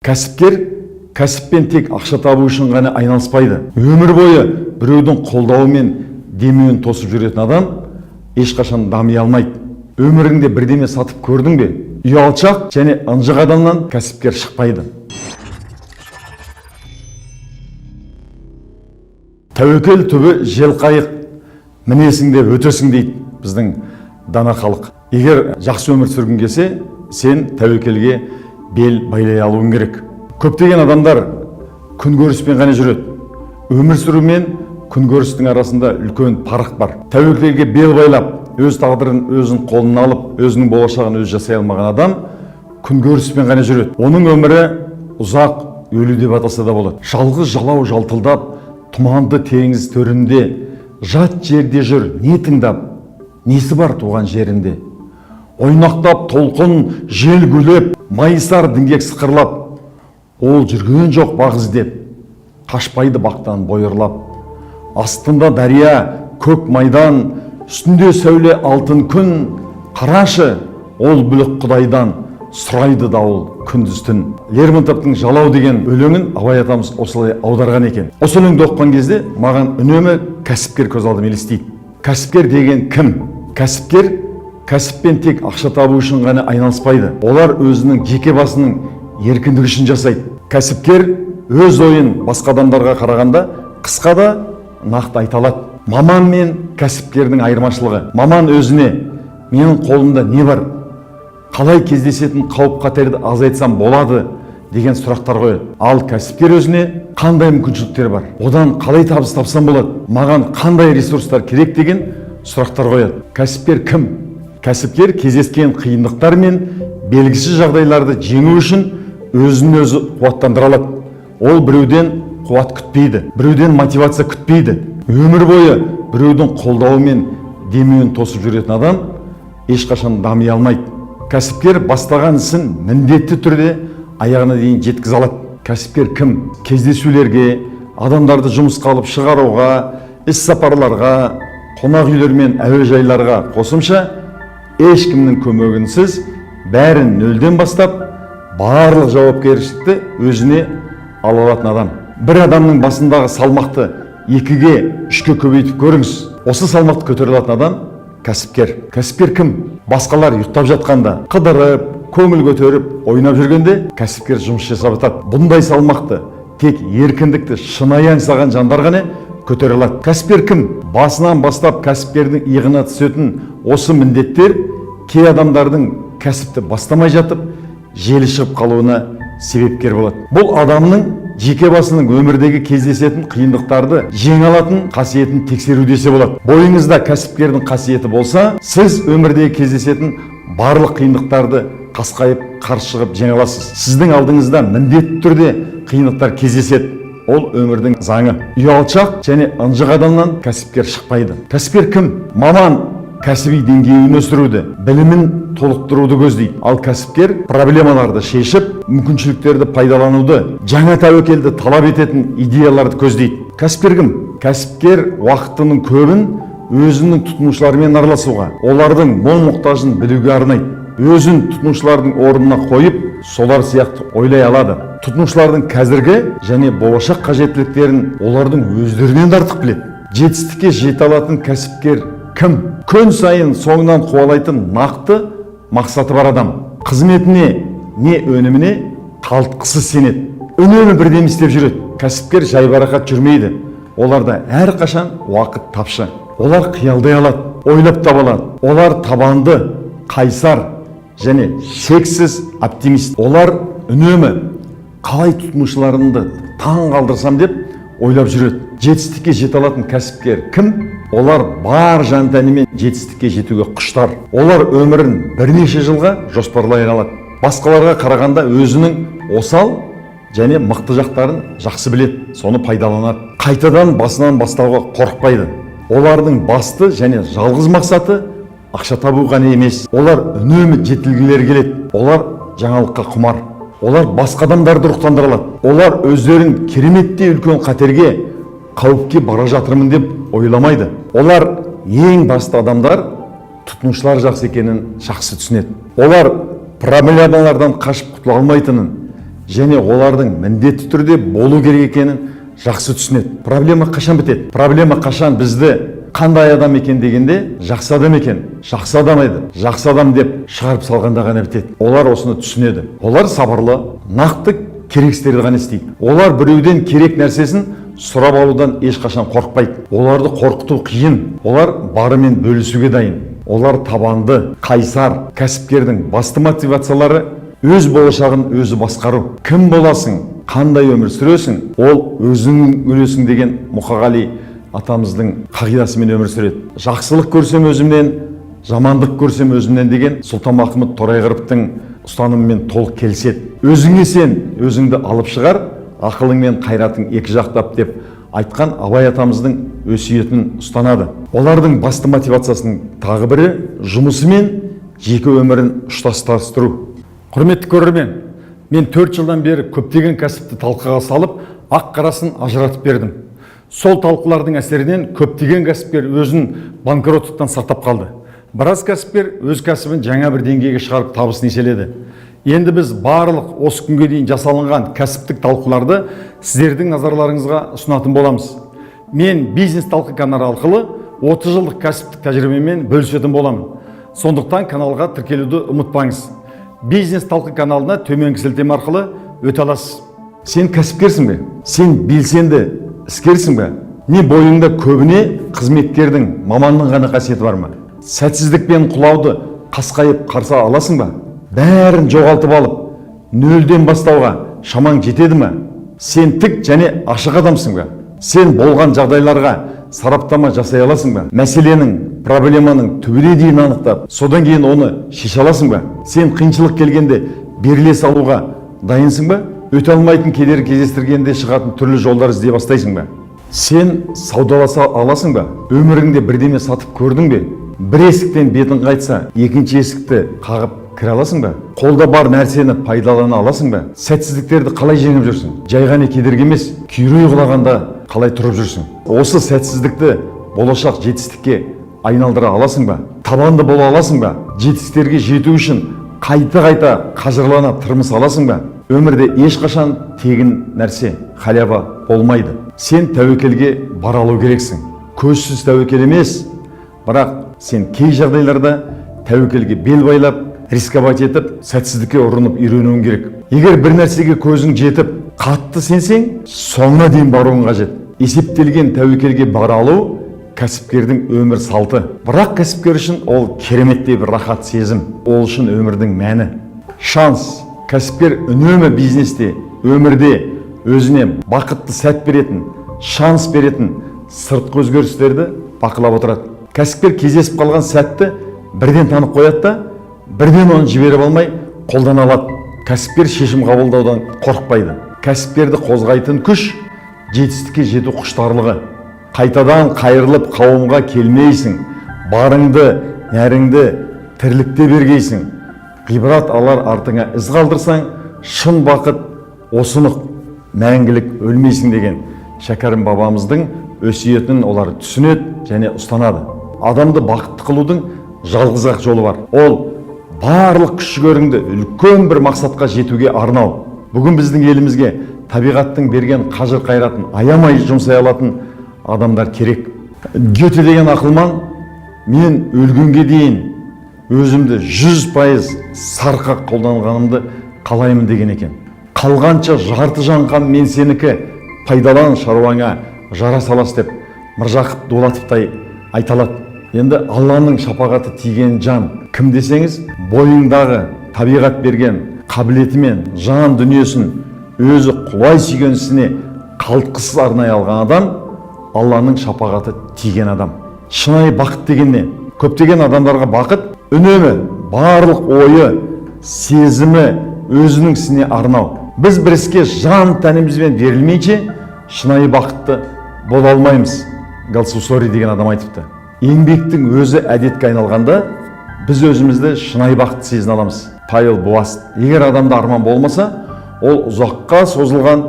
Кәсіпкер кәсіппен тек ақша табу үшін ғана айналыспайды. Өмір бойы біреудің қолдауы мен демеуін тосып жүретін адам ешқашан дами алмайды. Өміріңде бірдеме сатып көрдің бе? Ұялшақ және ынжық адамнан кәсіпкер шықпайды. Тәуекел түбі желқайық, мінесің де өтесің дейді біздің дана халық. Егер жақсы өмір сүргің келсе, сен тәуекелге бел байлай алуың керек. Көптеген адамдар күнкөріспен ғана жүреді. Өмір сүру мен күнкөрістің арасында үлкен парық бар. Тәуекелге бел байлап, өз тағдырын өзінің қолына алып, өзінің болашағын өзі жасай алмаған адам күнкөріспен ғана жүреді. Оның өмірі ұзақ өлу деп атаса да болады. Жалғыз жалау жалтылдап, тұманды теңіз төрінде, жат жерде жүр не тыңдап, несі бар туған жерінде. Ойнақтап толқын, жел гулеп, майысар діңгек сықырлап, ол жүрген жоқ бақ іздеп, қашпайды бақтан бойырлап. Астында дария, көк майдан, үстінде сәуле алтын күн, қарашы, ол бүлік құдайдан сұрайды дауыл күндіз түн. Лермонтовтың «Жалау» деген өлеңін Абай атамыз осылай аударған екен. Осы өлеңді оқыған кезде маған үнемі кәсіпкер көз алдыма елестейді. Кәсіпкер деген кім? Кәсіпкер кәсіппен тек ақша табу үшін ғана айналыспайды. Олар өзінің жеке басының еркіндігі үшін жасайды. Кәсіпкер өз ойын басқа адамдарға қарағанда қысқа да нақты айта алады. Маман мен кәсіпкердің айырмашылығы: маман өзіне менің қолымда не бар, қалай кездесетін қауіп қатерді азайтсам болады деген сұрақтар қояды. Ал кәсіпкер өзіне қандай мүмкіншіліктер бар, одан қалай табыс тапсам болады, маған қандай ресурстар керек деген сұрақтар қояды. Кәсіпкер кім? Кәсіпкер кездескен қиындықтар мен белгісіз жағдайларды жеңу үшін өзін өзі қуаттандыра алады. Ол біреуден қуат күтпейді, біреуден мотивация күтпейді. Өмір бойы біреудің қолдауы мен демеуін тосып жүретін адам ешқашан дами алмайды. Кәсіпкер бастаған ісін міндетті түрде аяғына дейін жеткізе алады. Кәсіпкер кім? Кездесулерге, адамдарды жұмысқа алып шығаруға, іс сапарларға, қонақ үйлер мен әуежайларға қосымша ешкімнің көмегінсіз бәрін нөлден бастап, барлық жауапкершілікті өзіне ала алатын адам. Бір адамның басындағы салмақты екіге, үшке көбейтіп көріңіз. Осы салмақты көтере алатын адам кәсіпкер. Кәсіпкер кім? Басқалар ұйықтап жатқанда, қыдырып, көңіл көтеріп, ойнап жүргенде кәсіпкер жұмыс жасап жатады. Бұндай салмақты тек еркіндікті шынайы аңсаған жандар ғана көтере алады. Кәсіпкер кім? Басынан бастап кәсіпкердің иығына түсетін осы міндеттер кей адамдардың кәсіпті бастамай жатып желі шығып қалуына себепкер болады. Бұл адамның жеке басының өмірдегі кездесетін қиындықтарды жеңе алатын қасиетін тексеру десе болады. Бойыңызда кәсіпкердің қасиеті болса, сіз өмірдегі кездесетін барлық қиындықтарды қасқайып қарсы шығып жеңе аласыз. Сіздің алдыңызда міндетті түрде қиындықтар кездеседі. Ол өмірдің заңы. Ұялшақ және ынжық адамнан кәсіпкер шықпайды. Кәсіпкер кім? Маман кәсіби деңгейін өсіруді, білімін толықтыруды көздейді. Ал кәсіпкер проблемаларды шешіп, мүмкіншіліктерді пайдалануды, жаңа тәуекелді талап ететін идеяларды көздейді. Кәсіпкер кім? Кәсіпкер уақытының көбін өзінің тұтынушыларымен араласуға, олардың мұң мұқтажын білуге арнайды. Өзін тұтынушылардың орнына қойып, солар сияқты ойлай алады. Тұтынушылардың қазіргі және болашақ қажеттіліктерін олардың өздерінен де артық біледі. Жетістікке жете алатын кәсіпкер кім? Күн сайын соңынан қуалайтын нақты мақсаты бар адам. Қызметіне не өніміне қалтқысыз сенеді. Үнемі бірдеме істеп жүреді. Кәсіпкер жайбарақат жүрмейді. Оларда әрқашан уақыт тапшы. Олар қиялдай алады, ойлап таба алады. Олар табанды, қайсар және шексіз оптимист. Олар үнемі қалай тұтынушыларымды таң қалдырсам деп ойлап жүреді. Жетістікке жете алатын кәсіпкер кім? Олар бар жан тәнімен жетістікке жетуге құштар. Олар өмірін бірнеше жылға жоспарлай алады. Басқаларға қарағанда өзінің осал және мықты жақтарын жақсы біледі, соны пайдаланады. Қайтадан басынан бастауға қорықпайды. Олардың басты және жалғыз мақсаты ақша табу ғана емес. Олар үнемі жетілгілері келеді. Олар жаңалыққа құмар. Олар басқа адамдарды рухтандыра алады. Олар өздерін кереметтей үлкен қатерге, қауіпке бара жатырмын деп ойламайды. Олар ең басты адамдар тұтынушылар жақсы екенін жақсы түсінеді. Олар проблемалардан қашып құтыла алмайтынын, Және олардың міндетті түрде болу керек екенін жақсы түсінеді. Проблема қашан бітеді? Проблема қашан бізді қандай адам екен дегенде, жақсы адам екен, жақсы адам еді, жақсы адам деп шығарып салғанда ғана бітеді. Олар осыны түсінеді. Олар сабырлы, нақты керек істерді ғана істейді. Олар біреуден керек нәрсесін сұрап алудан ешқашан қорықпайды. Оларды қорқыту қиын. Олар барымен бөлісуге дайын. Олар табанды, қайсар. Кәсіпкердің басты мотивациялары – өз болашағын өзі басқару. Кім боласың, қандай өмір сүресің, ол өзіңнің үлесің деген Мұқағали атамыздың қағидасымен өмір сүреді. Жақсылық көрсем өзімнен, жамандық көрсем өзімнен деген Сұлтанмахмұт Торайғыровтың ұстанымымен толық келіседі. Өзіңе сен, өзіңді алып шығар, ақылың мен қайратың екі жақтап деп айтқан Абай атамыздың өсиетін ұстанады. Олардың басты мотивациясының тағы бірі – жұмысы мен жеке өмірін ұштастыру. Құрметті көрермен, мен 4 жылдан бері көптеген кәсіпті талқыға салып, ақ қарасын ажыратып бердім. Сол талқылардың әсерінен көптеген кәсіпкер өзін банкроттықтан сақтап қалды. Біраз кәсіпкер өз кәсібін жаңа бір деңгейге шығарып, табысын еселеді. Енді біз барлық осы күнге дейін жасалынған кәсіптік талқыларды сіздердің назарларыңызға ұсынатын боламыз. Мен Бизнес талқы каналы арқылы 30 жылдық кәсіптік тәжірибемен бөлісетін боламын. Сондықтан каналға тіркелуді ұмытпаңыз. Бизнес талқы каналына төменгі сілтеме арқылы өте аласыз. Сен кәсіпкерсің бе? Сен белсенді іскерсің бе? Не бойыңда көбіне қызметкердің, маманның ғана қасиеті бар ма? Сәтсіздік пен құлауды қасқайып қарсы аласың ба? Бәрін жоғалтып алып, нөлден бастауға шамаң жетеді ме? Сен тік және ашық адамсың ба? Сен болған жағдайларға сараптама жасай аласың ба? Мәселенің, проблеманың түбіне дейін анықтап, содан кейін оны шеше аласың ба? Сен қиыншылық келгенде беріле салуға дайынсың ба? Өте алмайтын кедергі кездестіргенде шығатын түрлі жолдар іздей бастайсың ба? Сен саудаласа аласың ба? Өміріңде бірдеме сатып көрдің бе? Бір есіктен бетің қайтса, екінші есікті қағып кіре аласың ба? Қолда бар нәрсені пайдалана аласың ба? Сәтсіздіктерді қалай жеңіп жүрсің? Жай ғана кедергі емес, күйрей құлағанда қалай тұрып жүрсің? Осы сәтсіздікті болашақ жетістікке айналдыра аласың ба? Табанды бола аласың ба? Жетістіктерге жету үшін қайта-қайта қажырлана тырмыса аласың ба? Өмірде ешқашан тегін нәрсе, халява болмайды. Сен тәуекелге бара алу керексің. Көзсіз тәуекел емес, бірақ сен кей жағдайларда тәуекелге бел байлап, рисковать етіп, сәтсіздікке ұрынып үйренуің керек. Егер бір нәрсеге көзің жетіп, қатты сенсең, соңына дейін баруың қажет. Есептелген тәуекелге бара алу – кәсіпкердің өмір салты. Бірақ кәсіпкер үшін ол кереметтей бір рахат сезім, ол үшін өмірдің мәні. Шанс. Кәсіпкер үнемі бизнесте, өмірде өзіне бақытты сәт беретін, шанс беретін сыртқы өзгерістерді бақылап отырады. Кәсіпкер кездесіп қалған сәтті бірден танып қояды да, бірден оны жіберіп алмай қолдана алады. Кәсіпкер шешім қабылдаудан қорықпайды. Кәсіпкерді қозғайтын күш – жетістікке жету құштарлығы. Қайтадан қайырылып қауымға келмейсің, барыңды, нәріңді тірлікте бергейсің. Ғибрат алар артыңа із қалдырсаң, шын бақыт осыны, мәңгілік өлмейсің деген Шәкәрім бабамыздың өсиетін олар түсінеді және ұстанады. Адамды бақытты қылудың жалғыз ақ жолы бар: ол барлық күш жігеріңді үлкен бір мақсатқа жетуге арнау. Бүгін біздің елімізге табиғаттың берген қажыр қайратын аямай жұмсай алатын адамдар керек. Гёте деген ақылман: «Мен өлгенге дейін өзімді 100% сарқа қолданғанымды қалаймын», – деген екен. Қалғанша жарты жанған мен сенікі, пайдалан, шаруаңа жара салас деп Міржақып Дулатовтай айта алады. Енді Алланың шапағаты тиген жан кім десеңіз, бойыңдағы табиғат берген қабілетімен жан дүниесін өзі құлай сүйген ісіне қалтқысыз арнай алған адам – Алланың шапағаты тиген адам. Шынайы бақыт деген не? Көптеген адамдарға бақыт – үнемі барлық ойы, сезімі өзінің ісіне арнау. Біз бір іске жан тәнімізбен берілмейінше, шынайы бақытты бола алмаймыз. Галсусори деген адам айтыпты: еңбектің өзі әдетке айналғанда, біз өзімізді шынайы бақытты сезіне аламыз. Павел Буаст: егер адамда арман болмаса, ол ұзаққа созылған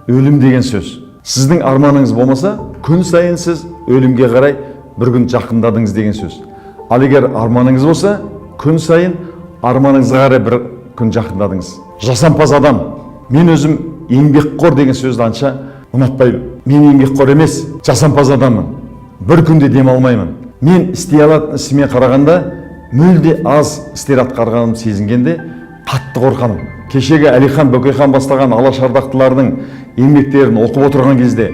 өлім деген сөз. Сіздің арманыңыз болмаса, күн сайын сіз өлімге қарай бір күн жақындадыңыз деген сөз. Ал егер арманыңыз болса, күн сайын арманыңызға қарай бір күн жақындадыңыз. Жасампаз адам. Мен өзім еңбекқор деген сөзді анша ұнатпаймын. Мен еңбекқор емес, жасампаз адаммын. Бір күнде демалмаймын. Мен істей алатын ісіме қарағанда мүлде аз істер атқарғанымды сезінгенде қатты қорқамын. Кешегі Әлихан Бөкейхан бастаған Алаш ардақтыларының еңбектерін оқып отырған кезде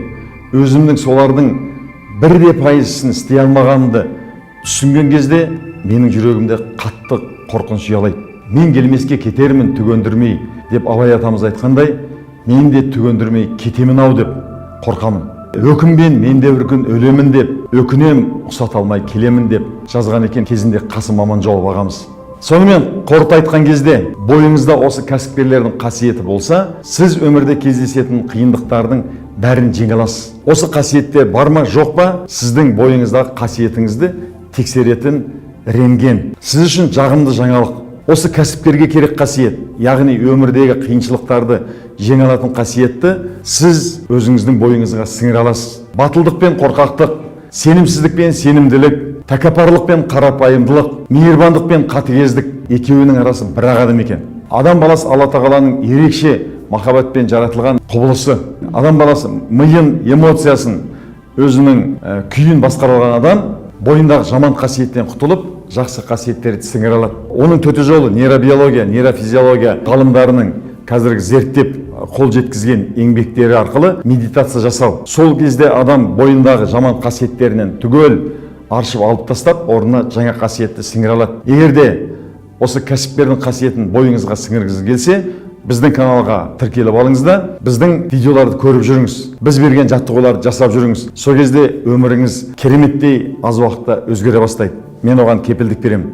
өзімнің солардың бір де пайыз ісін істей алмағанымды түсінген кезде менің жүрегімде қатты қорқыныш ұялайды. Мен келмеске кетермін түгендірмей деп Абай атамыз айтқандай, мен де түгендірмей кетемін ау деп қорқамын. Өкінбен, мен де бір күн өлемін деп өкінем, ұқсата алмай келемін деп жазған екен кезінде Қасым Аманжолов ағамыз. Сонымен, қорыта айтқан кезде, бойыңызда осы кәсіпкерлердің қасиеті болса, сіз өмірде кездесетін қиындықтардың бәрін жеңе аласыз. Осы қасиеттер бар ма, жоқ па, сіздің бойыңыздағы қасиетіңізді тексеретін рентген. Сіз үшін жағымды жаңалық: осы кәсіпкерге керек қасиет, яғни өмірдегі қиыншылықтарды жеңе алатын қасиетті сіз өзіңіздің бойыңызға сіңіре аласыз. Батылдық пен қорқақтық, сенімсіздік пен сенімділік, тәкаппарлық пен қарапайымдылық, мейірбандық пен қатыгездік — екеуінің арасы бір ақ адым екен. Адам баласы — Алла Тағаланың ерекше махаббатпен жаратылған құбылысы. Адам баласы миын, эмоциясын, өзінің күйін басқара алған адам бойындағы жаман қасиеттен құтылып, жақсы қасиеттерді сіңіре алады. Оның төте жолы — нейробиология, нейрофизиология ғалымдарының қазіргі зерттеп қол жеткізген еңбектері арқылы медитация жасау. Сол кезде адам бойындағы жаман қасиеттерінен түгел аршып алып тастап, орнына жаңа қасиетті сіңіре алады. Егер де осы кәсіпкердің қасиетін бойыңызға сіңіргіңіз келсе, біздің каналға тіркеліп алыңыз да, біздің видеоларды көріп жүріңіз, біз берген жаттығуларды жасап жүріңіз. Сол кезде өміріңіз кереметтей аз уақытта өзгере бастайды. Мен оған кепілдік беремін.